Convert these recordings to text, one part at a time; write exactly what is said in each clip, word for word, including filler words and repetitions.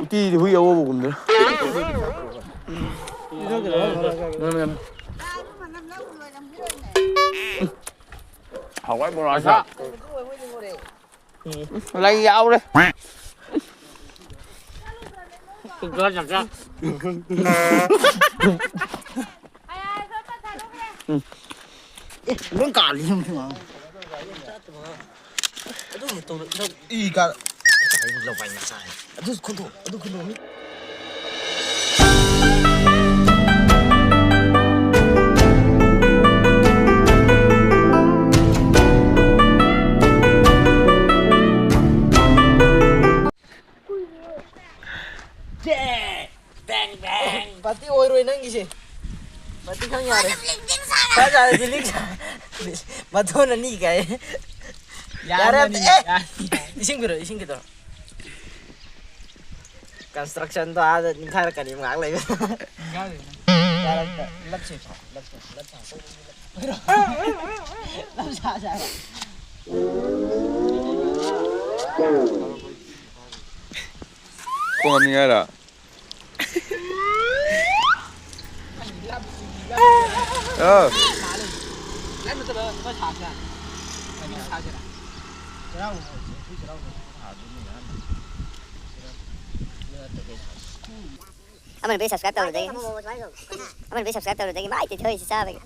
ꯎꯇꯤꯗꯤ ꯍꯨꯏ ꯑꯉꯧꯕꯒꯨꯝꯗꯅ꯫ ꯍꯋꯥꯏ ꯕꯣꯔꯥꯁꯦ꯫ ꯂꯩ ꯌꯥꯎꯔꯦ꯫ ꯑꯦ, ꯂꯣꯏ ꯀꯥꯜꯂꯤ ꯌꯨꯝ ꯊꯣꯡ꯫ ꯑꯗꯨ ꯃꯇꯧꯗ ꯅꯪ ꯏ ꯀꯥ-, ꯂꯋꯥꯏ ꯃꯆꯥ ꯍꯥꯏ꯫ ꯑꯗꯨ ꯈꯨꯟꯗꯣꯛ, ꯑꯗꯨ ꯈꯨꯟꯗꯣꯛ ꯃꯤ꯫ ꯆꯦ! Bank bank! ꯄꯥꯔꯇꯤ ꯑꯣꯏꯔꯣꯏ ꯅꯪꯒꯤꯁꯦ꯫ ꯄꯥꯔꯇꯤ ꯈꯪ ꯌꯥꯔꯦ꯫ ꯐꯖꯔꯦ, ꯕꯤꯜꯗꯤꯡ ꯁꯥ-, ꯃꯊꯣꯟ ꯑꯅꯤ ꯀꯥꯏ꯫ ꯌꯥꯔꯦ, ꯌꯥꯔꯅꯤ, ꯑꯦ! ꯌꯥꯔꯅꯤ꯫ ꯏꯁꯤꯡ ꯄꯤꯔꯛꯑꯣ, ꯏꯁꯤꯡ ꯈꯤꯇꯪ꯫ ꯀꯟꯁꯇ꯭ꯔꯛꯁꯟꯗꯣ ꯑꯥꯗ ꯅꯤꯡꯈꯥꯏꯔꯛꯀꯅꯤ ꯉꯥꯏꯍꯥꯛ ꯂꯩꯕ꯫ ꯅꯤꯡꯈꯥꯏꯔꯣꯏ ꯅꯪ꯫ ꯌꯥꯔꯦ, ꯂꯠꯁꯦ, ꯂꯠꯁꯦ, ꯂꯠꯁꯦ꯫ ꯂꯝꯁꯥꯁꯦ ꯍꯥꯏꯕ꯫ ꯈꯣꯡ ꯍꯥꯞꯅꯤꯡꯉꯥꯏꯔꯣ? ꯑꯥ꯫ ꯑꯃꯅ ꯄꯦ subscribe ꯇꯧꯔꯨꯗꯒꯤ꯫ ꯑꯃꯅ ꯄꯦ subscribe ꯇꯧꯔꯨꯗꯒꯤ ꯃꯥꯏ ꯇꯩꯊꯣꯛꯏꯁꯤ ꯆꯥꯕꯒꯤ꯫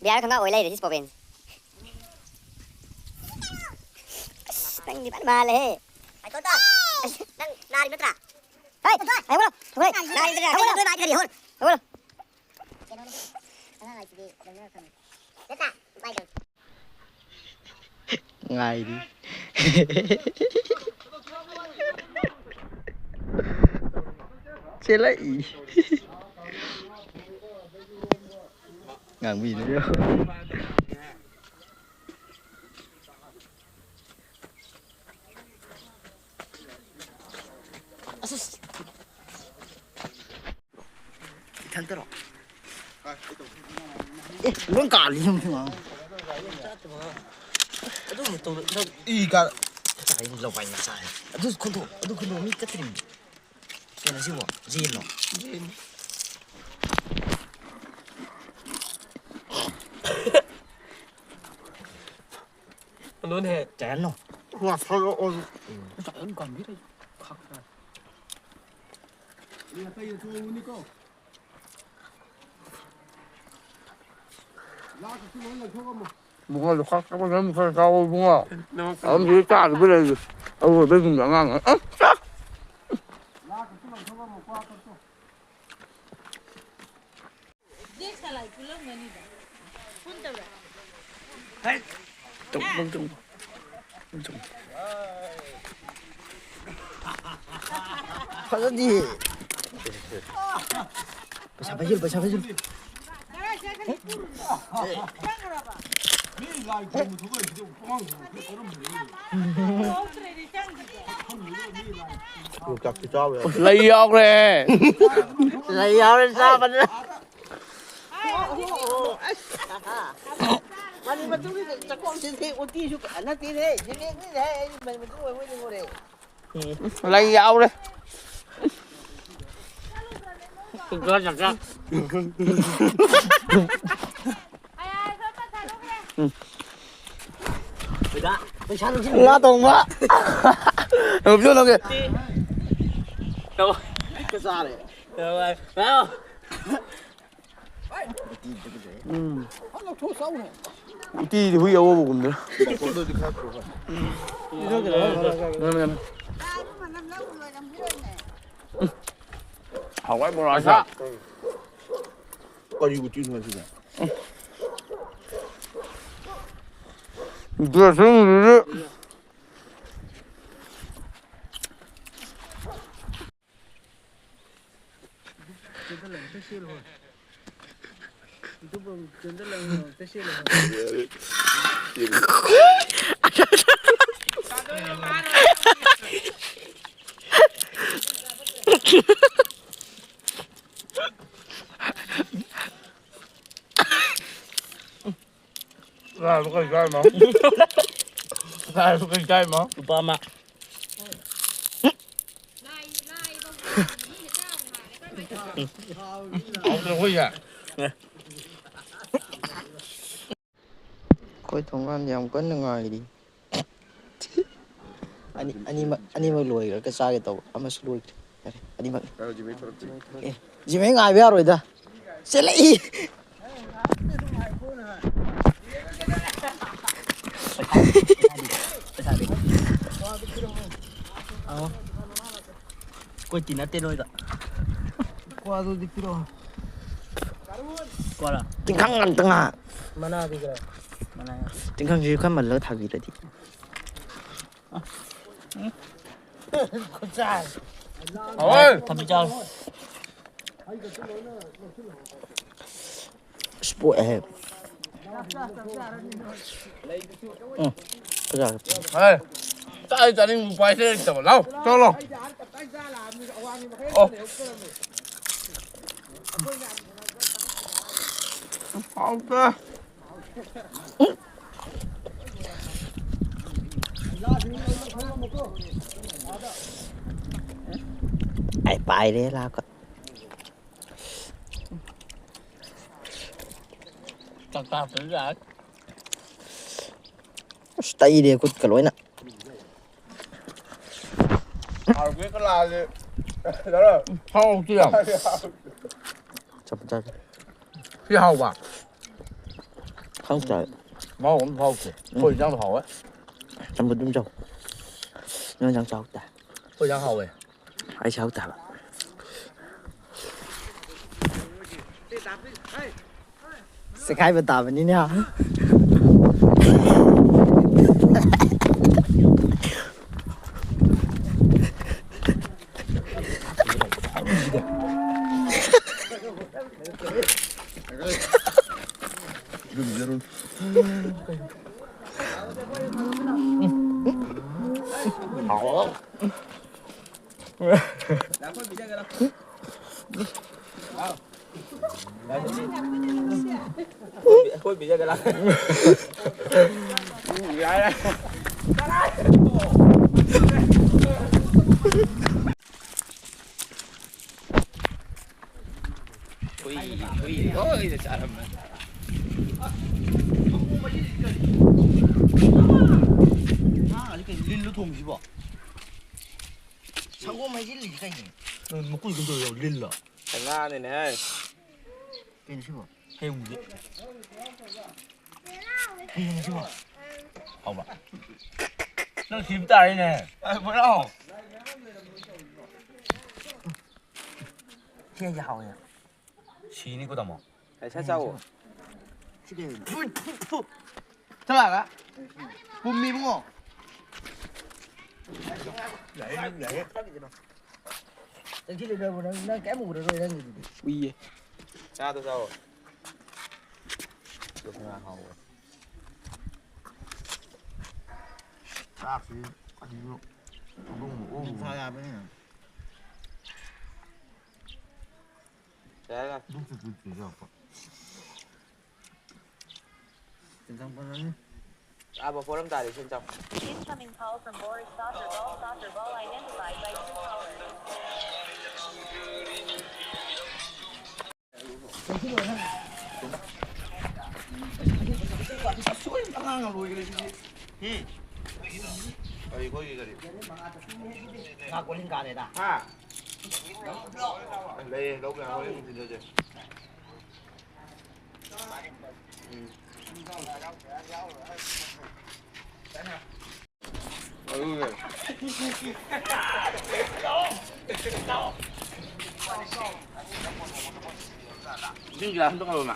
ꯕꯤꯌꯥꯔ ꯈꯪꯒꯥꯎ ꯑꯣꯏ ꯂꯩꯔꯦ ꯁꯤ ꯄꯣꯕꯦꯟꯁꯦ꯫ ꯑꯁ, ꯅꯪꯗꯤ ꯐꯖꯅ ꯃꯥꯜꯂꯦꯍꯦ꯫ ꯅꯪ ꯅꯥꯔꯤ ꯅꯠꯇ꯭ꯔꯥ? ꯍꯩ! ꯍꯩꯒꯨꯂꯣ! ꯍꯩꯒꯨꯂꯣ! ꯅꯥꯔꯤ ꯅꯠꯇ꯭ꯔꯥ? ꯍꯩꯒꯨꯂꯣ! ꯅꯣꯏ ꯃꯥꯗꯤ ꯀꯔꯤ ꯍꯣꯏ? ꯍꯩꯒꯨꯂꯣ! ꯅꯠꯇ꯭ꯔꯥ? ꯉꯥꯏꯔꯤ꯫ ꯆꯦꯜꯂꯛꯏ꯫ ꯉꯥꯡꯕꯤꯗꯣꯏꯔꯣ? ꯑꯁ, ꯑꯁ꯫ ꯏꯊꯟꯇꯔꯣ? ꯑꯦ, ꯂꯣꯏ ꯀꯥꯜꯂꯤ ꯌꯨꯝ ꯊꯣꯡ꯫ ꯑꯗꯨ ꯃꯇꯨꯡꯗ ꯅꯪ ꯏ ꯀꯥ-, ꯀꯗꯥꯏꯗꯒꯤ ꯂꯋꯥꯏ ꯃꯆꯥ ꯍꯥꯏ? ꯑꯗꯨ ꯈꯨꯟꯗꯣꯛ-, ꯑꯗꯨ ꯈꯨꯟꯗꯣꯛ ꯃꯤ ꯀꯠꯇ꯭ꯔꯤꯕꯅꯤ꯫ ꯀꯩꯅꯣ ꯁꯤꯕꯣ? ꯖꯦꯟꯂꯣ? ꯖꯦꯟ꯫ ꯑꯗꯨꯅꯦ꯫ ꯖꯦꯟꯂꯣ? ꯉꯁꯥꯏ ꯑꯣꯟ-, ꯉꯁꯥꯏ ꯑꯣꯟ ꯀꯥꯟꯕꯤꯔꯦ꯫ ꯈꯥꯛ ꯇꯥꯔꯦ꯫ ꯏꯕꯨꯡꯉꯣ, ꯂꯨꯈꯥꯛ ꯆꯥꯛꯄ ꯅꯪ ꯈꯔ ꯆꯥꯎꯑꯣ ꯏꯕꯨꯡꯉꯣ꯫ ꯅꯃꯛ ꯑꯗꯨꯝ ꯁꯤꯗ ꯆꯥꯗꯕꯤ ꯂꯩꯔꯤ꯫ ꯑꯔꯣꯏꯕꯁꯤꯡꯗꯣ ꯑꯉꯥꯡ ꯑ, ꯆꯥ-, ꯐꯖꯗꯤꯌꯦ꯫ ꯄꯩꯁꯥ ꯄꯥꯏꯁꯤꯜꯂꯨ, ꯄꯩꯁꯥ ꯄꯥꯏꯁꯤꯜꯂꯨ꯫ ꯌꯣꯡꯆꯥꯛꯁꯨ ꯆꯥꯎꯔꯦ꯫ ꯂꯩ ꯌꯥꯎꯈ꯭ꯔꯦ꯫ ꯂꯩ ꯌꯥꯎꯔꯦ ꯆꯥꯕꯅꯤꯅ꯫ ꯃꯅꯤꯄꯨꯔꯒꯤ ꯆꯥꯛꯈꯨꯝꯁꯤꯗꯤ ꯎꯇꯤꯁꯨ ꯅꯠꯇꯦꯅꯦ, ꯖꯤꯂꯦꯕꯤꯅꯦ꯫ ꯑꯩ ꯃꯅꯤꯄꯨꯔ ꯑꯣꯏꯕꯣꯏ ꯅꯤꯡꯉꯨꯔꯦ꯫ ꯂꯩ ꯌꯥꯎꯔꯦ꯫ ꯉꯥ ꯊꯣꯡꯕ꯫ ꯂꯧꯕꯤꯌꯣ, ꯂꯧꯒꯦ꯫ ꯆꯥꯔꯦ꯫ ꯎꯝ꯫ ꯎꯇꯤꯗꯤ ꯍꯨꯏ ꯑꯉꯧꯕꯒꯨꯝꯗ꯭ꯔꯥ? ꯍꯋꯥꯏ ꯕꯣꯔꯥꯁꯦ꯫ ꯀꯔꯤ ꯎꯇꯤꯅꯣ ꯁꯤꯗ? ꯗ꯭ꯔꯦꯁꯤꯡꯁꯤꯗꯤ꯫ ꯂꯥꯏꯕ ꯀꯩ ꯆꯥꯏꯅꯣ? ꯂꯥꯏꯕ ꯀꯩ ꯆꯥꯏꯅꯣ? ꯂꯨꯄꯥ ꯑꯃ꯫ ꯍꯥꯎꯇ꯭ꯔꯣ ꯑꯩꯈꯣꯏꯁꯦ? ꯑꯩꯈꯣꯏ ꯊꯣꯡꯒꯥꯟ ꯌꯥꯝ ꯀꯟꯅ ꯉꯥꯏꯔꯤ꯫ ꯑꯅꯤ-, ꯑꯅꯤꯃꯛ, ꯑꯅꯤꯃꯛ ꯂꯣꯏꯈ꯭ꯔꯒ ꯆꯥꯒꯦ ꯇꯧꯕ꯫ ꯑꯃꯁꯨ ꯂꯣꯏꯈ꯭ꯔꯦ꯫ ꯌꯥꯔꯦ, ꯑꯅꯤꯃꯛ꯫ ꯑꯦ, ꯖꯤꯃꯩ ꯉꯥꯏꯕ ꯌꯥꯔꯣꯏꯗ꯫ ꯆꯦꯜꯂꯛꯏ꯫ ꯑꯩꯈꯣꯏ ꯇꯤꯟꯅꯠꯇꯦ ꯅꯣꯏꯒ꯫ ꯀ꯭ꯋꯥꯗꯨꯗꯤ ꯄꯤꯔꯛꯑꯣ꯫ ꯀ꯭ꯋꯥꯔꯥ? ꯇꯤꯡꯈꯪ ꯉꯥꯛꯇ ꯉꯥ꯫ ꯃꯅꯥꯗꯤ ꯀꯗꯥꯏ? ꯃꯅꯥ ꯌꯥꯎꯗꯦ꯫ ꯇꯤꯡꯈꯪꯁꯤ ꯈꯔ ꯃꯜꯂꯒ ꯊꯥꯕꯤꯔꯗꯤ꯫ ꯈꯨꯠꯆꯥꯏ꯫ ꯍꯣꯏ꯫ ꯊꯝꯃꯤ ꯆꯥꯎ꯫ ꯏꯁ, ꯄꯣꯛꯑꯦꯍꯦ꯫ ꯎꯝ, ꯐꯖꯔꯦ꯫ ꯍꯣꯏ꯫ ꯆꯥꯗꯤ ꯆꯥꯅꯤꯡꯕ ꯎꯄꯥꯏꯁꯦ ꯂꯩꯇꯕ꯫ ꯂꯥꯎ, ꯆꯠꯂꯣ꯫ ꯑꯣ꯫ ꯍꯥꯎꯇꯦ꯫ ꯑꯩ ꯄꯥꯏꯔꯦ ꯂꯥꯛꯀ꯫ ꯆꯥꯛ ꯆꯥꯗ꯭ꯔꯁꯨ ꯌꯥꯔꯦ꯫ ꯑꯁ, ꯇꯩꯔꯦ ꯈꯨꯠꯀ ꯂꯣꯏꯅ꯫ ꯍꯥꯎꯒꯦ ꯀꯂꯥꯁꯦ꯫ ꯍꯥꯎꯇꯦ ꯌꯥꯝ꯫ ꯆꯞ ꯆꯥꯔꯦ꯫ ꯁꯤ ꯍꯥꯎꯕ? ꯈꯪꯗꯦ꯫ ꯃꯍꯥꯎ ꯑꯃ ꯐꯥꯎꯗꯦ꯫ ꯎꯝ꯫ ꯑꯩꯈꯣꯏ ꯏꯟꯖꯥꯡ ꯍꯥꯎꯋꯦ꯫ ꯆꯝꯐꯨꯠ ꯑꯗꯨꯝ ꯆꯥꯎ꯫ ꯅꯣꯏ ꯏꯟꯖꯥꯡ ꯆꯥꯎ ꯇꯥꯏ꯫ ꯑꯩꯈꯣꯏ ꯏꯟꯖꯥꯡ ꯍꯥꯎꯋꯦ꯫ ꯑꯩꯁꯨ ꯍꯥꯎꯇꯦ ꯍꯥꯏꯕ꯫ ꯆꯦꯈꯥꯏꯕ ꯇꯥꯕꯅꯤꯅꯦ꯫ ꯑꯩꯈꯣꯏ ꯄꯤꯖꯒꯦ ꯂꯥꯛ꯫ ꯌꯥꯔꯦ꯫ ꯍꯨꯏ, ꯍꯨꯏ ꯂꯣꯏꯅ ꯆꯥꯔꯝꯃꯅꯤ꯫ ꯉꯥꯒꯗꯤ ꯀꯩꯅꯣ ꯂꯤꯜꯂꯣ ꯊꯣꯡꯉꯤꯁꯤꯕꯣ? ꯁꯪꯒꯣꯝ ꯍꯩꯖꯤꯜꯂꯤꯁꯤ ꯀꯩꯒꯤꯅꯣ? ꯅꯪ ꯃꯀꯨ ꯀꯩꯅꯣ ꯇꯧꯔꯤꯔꯣ? ꯂꯤꯜꯂꯣ? ꯉꯥꯅꯤꯅꯦꯍꯦ꯫ ꯀꯩꯅꯣ ꯁꯤꯕꯣ? ꯍꯌꯦꯡꯗꯤ꯫ ꯍꯌꯦꯡ ꯁꯤꯕꯣ? ꯍꯥꯎꯕ? ꯅꯪ ꯁꯤꯕ ꯇꯥꯔꯦꯅꯦ꯫ ꯑ, ꯕꯣꯔꯥꯎ꯫ ꯁꯤ ꯍꯦꯟꯅ ꯍꯥꯎꯋꯦ꯫ ꯁꯤꯅꯤꯀꯣ, ꯇꯥꯃꯣ꯫ ꯑꯩ ꯁꯠ ꯆꯥꯎꯋꯣ꯫ ꯁꯤ ꯀꯩꯅꯣ? ꯐꯨ, ꯐꯨ, ꯐꯨ꯫ ꯆꯠꯂꯒ꯫ ꯄꯨꯝꯃꯤ ꯏꯕꯨꯡꯉꯣ꯫ ꯌꯥꯏꯌꯦ, ꯌꯥꯏꯌꯦ꯫ ꯆꯪꯁꯤꯜꯂꯨ ꯅꯪꯕꯨ, ꯅꯪ, ꯅꯪ ꯀꯩꯝ ꯎꯔꯔꯣꯏ ꯅꯪꯒꯤꯗꯨꯗꯤ꯫ ꯎꯏꯌꯦ꯫ ꯆꯥꯗꯣ ꯆꯥꯎꯋꯣ꯫ ꯆꯥꯛꯁꯤ ꯑꯗꯨꯁꯨ ꯍꯧꯗꯣꯡ ꯃꯑꯣꯡ ꯅꯨꯡꯁꯥ ꯌꯥꯕꯅꯤꯅ꯫ ꯌꯥꯔꯦ, ꯌꯥꯔꯦ꯫ ꯗꯨꯛ ꯗꯨꯛ ꯗꯨꯛ ꯇꯧꯔꯛꯄ꯫ ꯆꯦꯟꯁꯥꯡ ꯄꯜꯂꯅꯤ꯫ ꯑꯥ, ꯕꯐꯣꯔ ꯑꯃ ꯇꯥꯔꯦ, ꯁꯤ ꯆꯥꯎ꯫ Incoming call from Boris Doctor Ball, Doctor Ball identified by two callers. ꯑꯁꯣꯏ ꯑꯉꯥꯡꯅ ꯂꯣꯏꯈ꯭ꯔꯦ ꯁꯤꯗꯤ꯫ ꯎꯝ꯫ ꯀꯔꯤ ꯑꯩꯈꯣꯏꯒꯤ ꯀꯔꯤ? ꯉꯥ ꯀꯣꯂꯤꯡ ꯀꯥꯔꯦꯗ꯫ ꯍꯥ? ꯂꯩꯌꯦ, ꯂꯧꯕ ꯌꯥꯏ, ꯍꯣꯔꯦꯟ ꯊꯤꯟꯖꯁꯦ꯫ ꯎꯝ꯫ ꯑꯗꯨꯅꯦ꯫ ꯏꯁꯤꯡ ꯒꯤꯂꯥꯁ ꯑꯝꯇ ꯀꯧꯔꯣꯅ꯫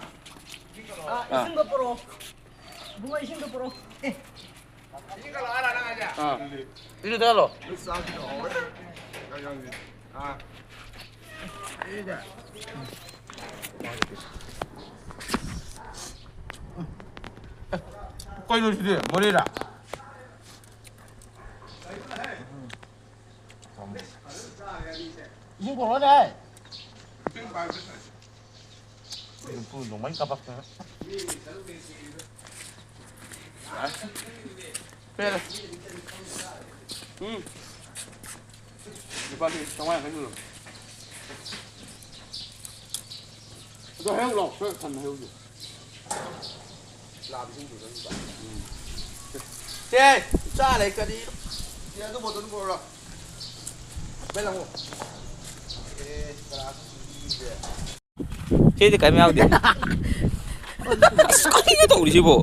ꯑꯥ, ꯑꯥ꯫ ꯏꯁꯤꯡꯗꯣ ꯄꯨꯔꯛꯑꯣ꯫ ꯏꯕꯨꯡꯉꯣ, ꯏꯁꯤꯡꯗꯣ ꯄꯨꯔꯛꯑꯣ꯫ ꯑꯦ꯫ ꯑꯥ꯫ ꯏꯁꯤꯡ ꯊꯛꯍꯜꯂꯣ꯫ ꯑꯥ꯫ ꯀꯩꯅꯣ ꯁꯤꯗꯤ? ꯃꯣꯔꯦꯔꯥ? ꯏꯁꯤꯡ ꯄꯨꯔꯛꯑꯣꯅꯦ꯫ ꯅꯤꯐꯨ ꯅꯣꯡꯃꯩ ꯀꯥꯞꯄꯛꯇꯅ꯫ ꯄꯦꯜꯂꯦ꯫ ꯎꯝ꯫ ꯂꯨꯄꯥ ꯆꯥꯝꯃꯉꯥ ꯌꯥꯡꯈꯩ ꯂꯧꯔꯣ꯫ ꯑꯗꯣ ꯍꯩꯌꯧ ꯂꯥꯎ, ꯈꯔ ꯊꯝꯃꯦ ꯍꯩꯌꯧꯁꯦ꯫ ꯂꯥꯕꯁꯤꯡꯗꯨꯗ ꯑꯗꯨꯝ ꯆꯥꯏ꯫ ꯎꯝ꯫ ꯁꯦ, ꯆꯥ ꯂꯩ ꯀꯔꯤ? ꯁꯦ, ꯑꯗꯨ ꯕꯣꯇꯜ ꯄꯨꯔꯛꯎꯔꯣ? ꯃꯩ ꯂꯥꯛꯑꯣ꯫ ꯑꯦ, ꯀꯅꯥ ꯁꯤꯗꯤ? ꯁꯤꯗꯤ ꯀꯔꯤꯝ ꯌꯥꯎꯗꯦ꯫ ꯑꯁ, ꯀꯔꯤꯅꯣ ꯇꯧꯔꯤꯁꯤꯕꯣ?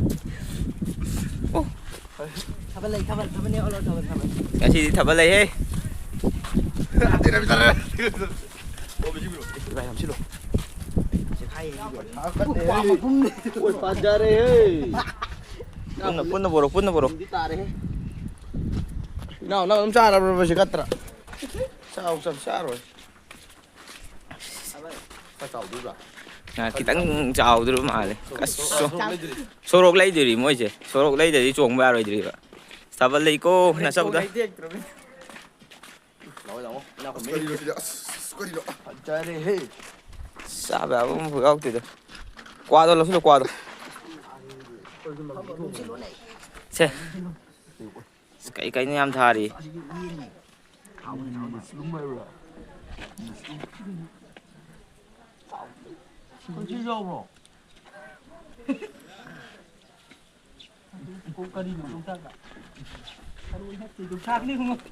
ꯑꯣ꯫ ꯊꯥꯕꯜ ꯂꯩ, ꯊꯥꯕꯜ, ꯊꯥꯕꯜꯅꯦ, ꯑꯣꯂꯣ, ꯊꯥꯕꯜ, ꯊꯥꯕꯜ꯫ ꯉꯁꯤꯗꯤ ꯊꯥꯕꯜ ꯂꯩꯍꯦ꯫ ꯏꯕꯥꯏ, ꯅꯝꯁꯤꯜꯂꯣ꯫ ꯆꯦꯈꯥꯏꯌꯦ, ꯁꯤꯗꯤ꯫ ꯑꯣꯏ, ꯐꯖꯔꯦꯍꯦ꯫ ꯄꯨꯟꯅ, ꯄꯨꯟꯅ ꯄꯨꯔꯛꯑꯣ, ꯄꯨꯟꯅ ꯄꯨꯔꯛꯑꯣ꯫ ꯏꯟꯗꯤ ꯇꯥꯔꯦꯍꯦ꯫ ꯏꯅꯥꯎ, ꯅꯪ ꯑꯗꯨꯝ ꯆꯥꯔꯕ꯭ꯔꯕ ꯁꯤ ꯀꯠꯇ꯭ꯔꯥ? ꯆꯥꯎ, ꯆꯥꯎ, ꯆꯥꯔꯣꯏ꯫ ꯈꯔ ꯆꯥꯎꯗꯣꯏꯕ? ꯑ, ꯈꯤꯇꯪ ꯆꯥꯎꯗꯣꯏꯕ ꯃꯥꯜꯂꯦ꯫ ꯑꯁ, ꯁꯣ-, ꯁꯣꯔꯣꯛ ꯂꯩꯗꯣꯔꯤ ꯃꯣꯏꯁꯦ꯫ ꯁꯣꯔꯣꯛ ꯂꯩꯗ꯭ꯔꯗꯤ ꯆꯣꯡꯕ ꯌꯥꯔꯣꯏꯗ꯭ꯔꯤꯕ꯫ ꯊꯥꯕꯜ ꯂꯩꯀꯣ, ꯅꯁꯛꯇꯨꯗ꯫ ꯂꯥꯛꯑꯣ, ꯂꯥꯛꯑꯣ꯫ ꯏꯅꯥꯛ ꯈꯨꯟꯕꯤ꯫ ꯀꯔꯤꯅꯣ ꯁꯤꯗꯤ? ꯑꯁ, ꯀꯔꯤꯅꯣ? ꯐꯖꯔꯦꯍꯦ꯫ ꯆꯥꯕ ꯌꯥꯕ ꯑꯃꯐꯥꯎ ꯌꯥꯎꯗꯦꯗ꯫ ꯀ꯭ꯋꯥꯗꯣ ꯂꯧꯁꯤꯜꯂꯣ, ꯀ꯭ꯋꯥꯗꯣ꯫ ꯁꯦ꯫ ꯑꯁ, ꯀꯩ ꯀꯩꯅꯣ ꯌꯥꯝ ꯊꯥꯔꯤ꯫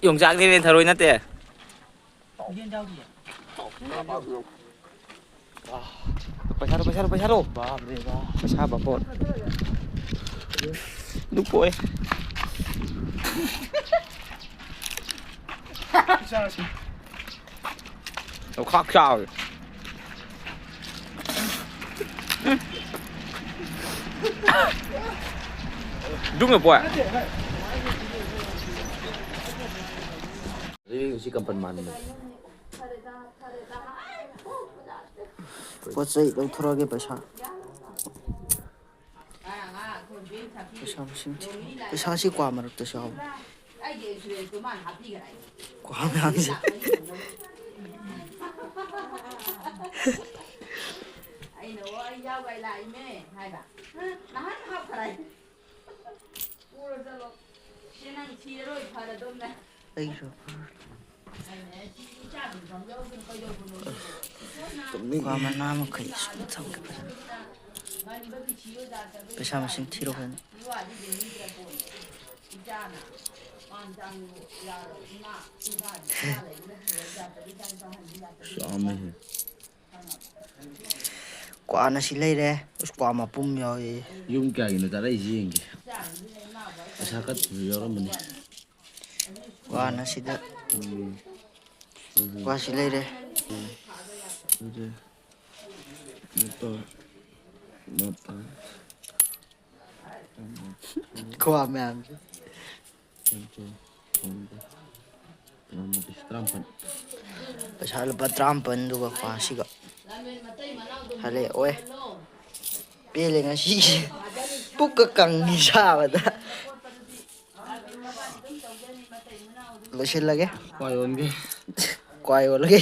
ꯌꯣꯡꯆꯥꯛꯅꯦꯃꯦ, ꯊꯔꯣꯏ ꯅꯠꯇꯦ꯫ ꯄꯩꯁꯥꯔꯣ, ꯄꯩꯁꯥꯔꯣ, ꯄꯩꯁꯥꯔꯣ꯫ ꯄꯩꯁꯥ ꯕꯥꯕꯣꯟ꯫ ꯅꯨꯞ ꯄꯣꯛꯑꯦ꯫ ꯂꯣꯛꯈꯥꯛ ꯆꯥꯎꯔꯦ꯫ ꯗꯨꯝ ꯄꯣꯛꯑꯦ꯫ ꯑꯗꯨꯗꯤ ꯉꯁꯤ ꯀꯝꯄꯟ ꯃꯥꯟꯕꯅꯦ꯫ ꯄꯣꯠ ꯆꯩ ꯂꯧꯊꯣꯔꯛꯑꯒꯦ ꯄꯩꯁꯥ꯫ ꯄꯩꯁꯥ ꯃꯁꯤꯡ ꯊꯤ-, ꯄꯩꯁꯥꯁꯤ ꯀ꯭ꯋꯥ ꯃꯔꯛꯇꯁꯨ ꯌꯥꯎꯕ꯫ ꯀ꯭ꯋꯥ ꯃꯌꯥꯝꯁꯦ꯫ ꯂꯥꯛꯏꯃꯦ ꯍꯥꯏꯕ꯫ ꯍꯥ? ꯅꯍꯥꯟ ꯍꯥꯞꯈ꯭ꯔꯦ꯫ ꯄꯨꯔ ꯆꯠꯂꯣ꯫ ꯁꯤ ꯅꯪ ꯊꯤꯔꯔꯣꯏ, ꯐꯔꯗꯧꯅꯦ꯫ ꯑꯩꯒꯤꯁꯨ꯫ ꯀ꯭ꯋꯥ ꯃꯅꯥ ꯃꯈꯩ ꯁꯨꯝ ꯊꯝꯒꯦ ꯐꯖꯅ꯫ ꯄꯩꯁꯥ ꯃꯁꯤꯡ ꯊꯤꯔꯣ ꯐꯖꯅ꯫ ꯆꯥꯝꯃ꯫ ꯀ꯭ꯋꯥꯅ ꯁꯤ ꯂꯩꯔꯦ꯫ ꯑꯁ, ꯀ꯭ꯋꯥ ꯃꯄꯨꯝ ꯌꯥꯎꯏ꯫ ꯌꯨꯝ ꯀꯌꯥꯒꯤꯅꯣ ꯆꯥꯔꯛꯏꯁꯤ ꯌꯦꯡꯒꯦ꯫ ꯄꯩꯁꯥ ꯀꯠꯄꯁꯨ ꯌꯥꯎꯔꯝꯕꯅꯤ꯫ ꯀ꯭ꯋꯥꯅ ꯁꯤꯗ꯫ ꯎꯝ꯫ ꯎꯝ꯫ ꯀ꯭ꯋꯥꯁꯤ ꯂꯩꯔꯦ꯫ ꯎꯝ꯫ ꯑꯗꯨ ꯀꯩꯅꯣ ꯇꯧꯔꯦ꯫ ꯀ꯭ꯋꯥ ꯃꯌꯥꯝꯁꯦ꯫ ꯇꯔꯥꯃꯥꯄꯟ꯫ ꯄꯩꯁꯥ ꯂꯨꯄꯥ ꯇꯔꯥꯃꯥꯄꯟꯗꯨꯒ ꯀ꯭ꯋꯥꯁꯤꯒ꯫ ꯍꯜꯂꯛꯑꯣꯏ꯫ ꯄꯦꯜꯂꯦ ꯉꯁꯤꯒꯤ꯫ ꯄꯨꯛꯀ ꯀꯪꯉꯤ ꯁꯥꯕꯗ꯫ ꯂꯣꯏꯁꯤꯜꯂꯒꯦ꯫ ꯀ꯭ꯋꯥ ꯌꯣꯟꯒꯦ꯫ ꯀ꯭ꯋꯥ ꯌꯣꯜꯂꯒꯦ꯫